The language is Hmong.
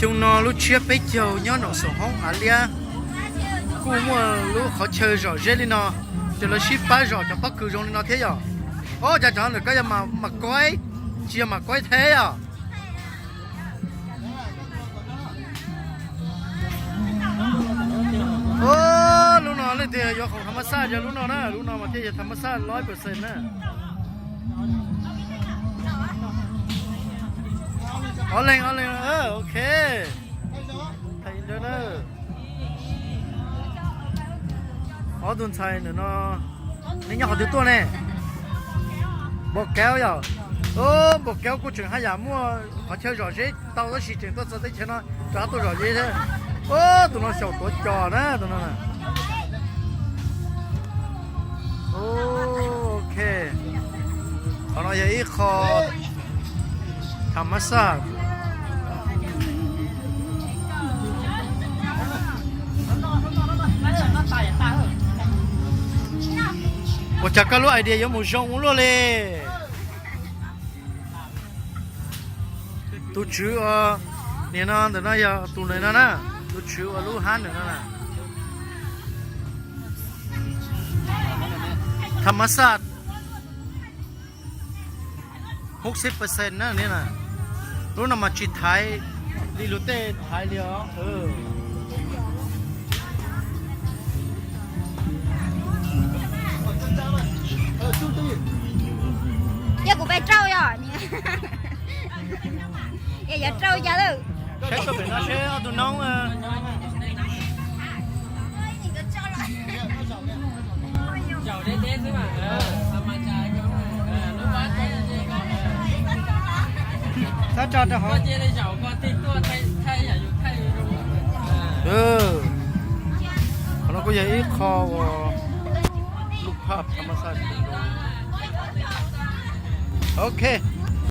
Xyoo no lub tsiab peb caug nyob nram Xaum Hoob Hav Liab kuj muaj lub qhov chaw zom zeb li no, ces lawv sib pab zom cov pob kws zoo li no thiab yom. Ob, cas cov ntawm ko yog Mas Kuaib, tsis yog Mas Kuaib Thaib yom. Lub no leej twg yuav khoom tham mas xaj yog lub no na, lub no mas thiaj yog tham mas xaj loj percent na. Ob leeg, ob leeg, ok. Ob tug ntxhais ntawm no, nej nyob qhov twg tuaj ne? Npaus Kauv yom. Npaus Kauv kuj tseem haj yam muaj qhov chaw zom zeb tau tab sis tseem tuaj txog teb chaws no rov qab tuaj zom zeb thiab. Tus no xyaum tuav cos na tus no. Ok, qhov no yog ib qho tham mas xaj. Ua cas koj lub idea yuav mus zoo ua luaj li? Tus tswv ua, nim no ntawm no yog tus ntawm no na, tus tswv ua lub hab ntawm no na. Tham mas xaj hub xib percent na, lub no mas tsis thaiv li luag tej thaiv li os. Yog kuv pais rau yog, yog rau cas lawm. Saib tuaj pem no seb ob tug noob. Thab tso rau hauv. Qhov no kuj yog ib qho uas lub phaj tham mas xaj. Ok.